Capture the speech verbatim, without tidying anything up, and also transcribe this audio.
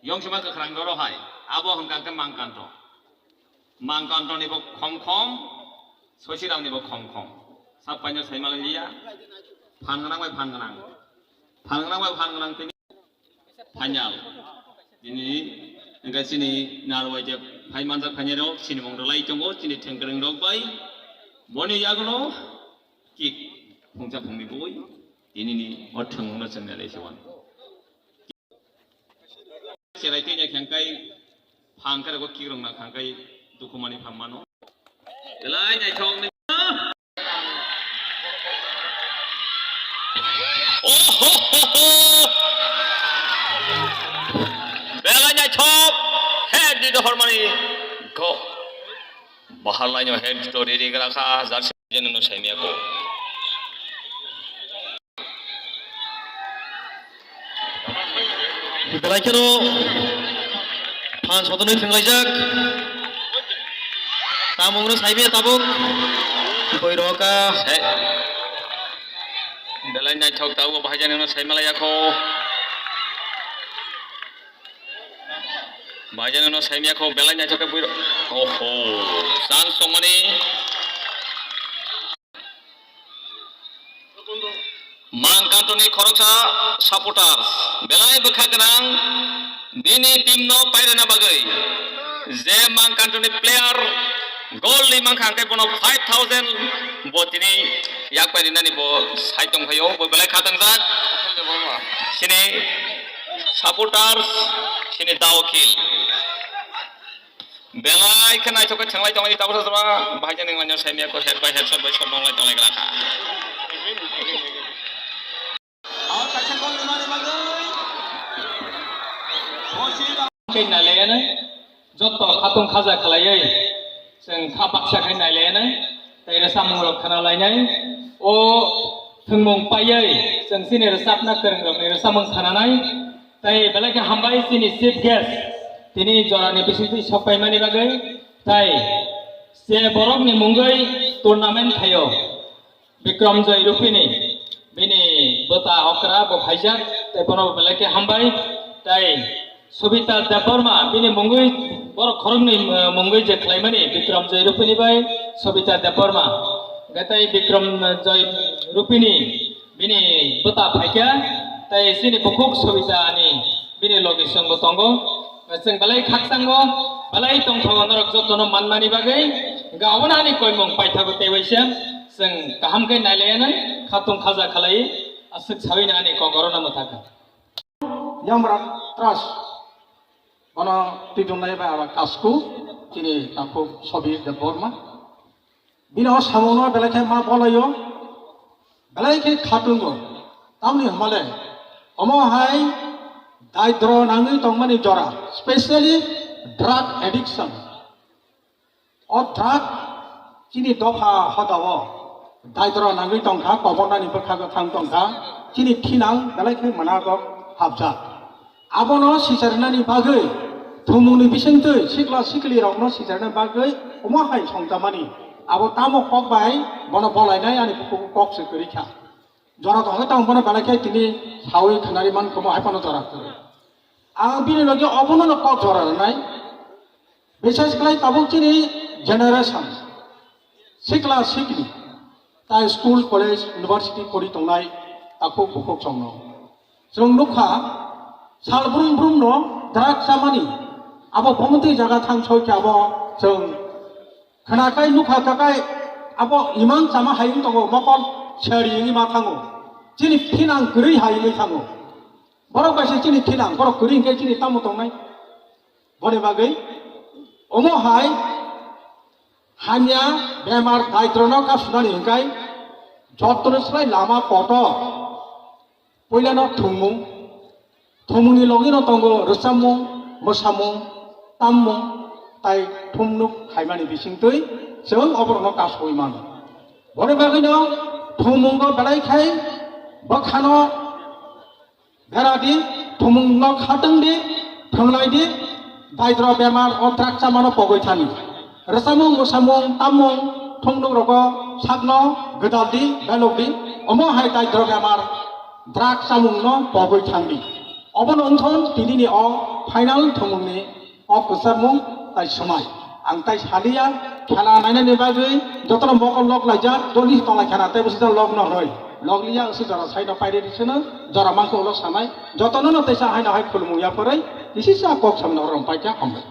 Yong sima kwkhrang doro hai, abo hwnkha khe Mangkanto. Mangkanto ni bo khom khom, Sosiram ni bo khom khom. Sak paino sai malai liya. Phan gwnang bai phan gwnang. Phan gwnang bai phan gwnang tini. Final. Tini hwnkha chini narwai je phai manjak phainai rok, chini mung rwlai tongo, chini thengkwrwng rok bai. Boni yagulo kick phungsa phungni bui. Tini ni o thwngmung no chwng nai lai se wano. Cherai twi nai khang kai phan kare go kikrok na khang kai dukhu mani phan mano. Belai naithok ni. Ohohoho! Belai naithok. Head di dohor mani. Go. Bahar line o head to ready gra kha. Jersey jeno no saimya ko. Belai kheno phan sotoni thwnglaijak. Tamungno saimaya tabuk. Boiroka. He. Belai naithok tabuk, bahai jani no saimalaya kho. Bahai jani no saimaya kho, belai naithok khe boiro. Oho. Chance tongmani. Mangkantoni khoroksa supporters belai bwkha gwnang bini team no pairwna bagwi. Je Mangkantoni player goal ni mankha hwnkhe bono five thousand bo tini yak pairinani bo sai tongphaio, bo belai khatangjak. Chini supporters, chini dao khil. Belai khe naithok khe thenglai tonglai tabuksa jora, bahai jani wnglaino saimya ko head by head, shot by shot nonglai tonglai gra kha. Khe nailayanai, jotto khatung khaja khlaiwi, chwng kha baksa khe nailayanai, tei rwchapmung rok khna lainai, o thwngmung paiwi, chwng chini rwchapna kwrwng rokni rwchapmung khnanai, Tei belai khe hambai chini chief guest, tini jorani bisingtwi sok paimani bagwi. Tei je borokni mungwi tournament khaio, Bikram Joy Rupini, bini bwta okra bo phaijak, tei bono belai khe hambai. Tei Sobita Debbarma, bini mungwi, borok khoroknwi, eh, mungwi je khlaimani, Bikram Joy Rupini bai Sobita Debbarma. Hwnkhe tei Bikram Joy Rupini Bini bwta phaikha, tei chini bukhuk Sobita ani bini logi chwngbo tongo. Chwng belai khakchangbo, belai tongthogo norok jotono manmani bagwi. Hwnkhe obono ani koimung paithago tei waisa. Chwng kaham khe nailayanai, khatung khaja khalai, aswk sawi ani kok orono mwthakha. Yamra Trust, bono twitongnai bai aba kasku, chini takhuk Sobir Debbarma. Bini o samungno belai khe ma bolaio, belai khe khatungo. Tamni hwnmale, omo hai daidro nangwi tongmani jora, specially drug addiction. O drug chini dopha hodao daidro nangwi tongkha, kobornani bwkha bwthang tongkha, chini thinang belai khe mwnakok hapjak. Abono sicharnani bagwi, thumungni bisingtwi sikla siklirokno sicharna bagwi omo hai songchamani. Abo tamo kok bai bono bolainai ani bukugo kok se kwrwi kha. Jora tongwi tong bono belai khe tini sawi khnari man khomo hai phano jora kwrwi. Ang bini logi obono no kok jora rwnai. Bises khlai tabuk chini generation, sikla sikli, tai school, college, university pori tongnai takhuk bukhuk chongno. Chwng nukha, sal brum brum no drug chamani, abo bomtwi jaga thang soi khe abo chwng khnakai nukha kakai abo imang chama hai wng tongo, mokol sari wngwi ma thango, chini thinang kwrwi hai wngwi thango. Borok bai se chini thinang, borok kwrwi hwnkhe chini tamo tongnai? Boni bagwi omo hai hamya bemar daidrono kasunani hwnkhe jotono slai lama kotor. Puilano thumung, thumungni logino tongo rwchapmung, mwsamung, tammung, tai thumnuk khaimani bisingtwi chwng oborokno kasui mano. Boni bagwino thumungo belai khai bwkhano Bera di, thumungno khatwng di, thwnglai di, daidro bemar o drug chamano pogwi thani. Rwchapmung, mwsamung, tammung, thumnuk rogo sakno gwdal di, belok di, omo hai daidro bemar drug chamungno pogwi thang di. Obono wngkha tinini o final thwngmungni o kwcharmung tai swmai. Ang tai saliya, khela nainani bagwi jotono mokol lok laijak, doli tonglai khela tei bwswk lok no hwnwi. Lok liya wngse jora saino pairi rwseno, jora mankhe ulo sanai, jotono no teisa haino hai khulumung yapharwi, kisisa kok samno rom paikha, hambai.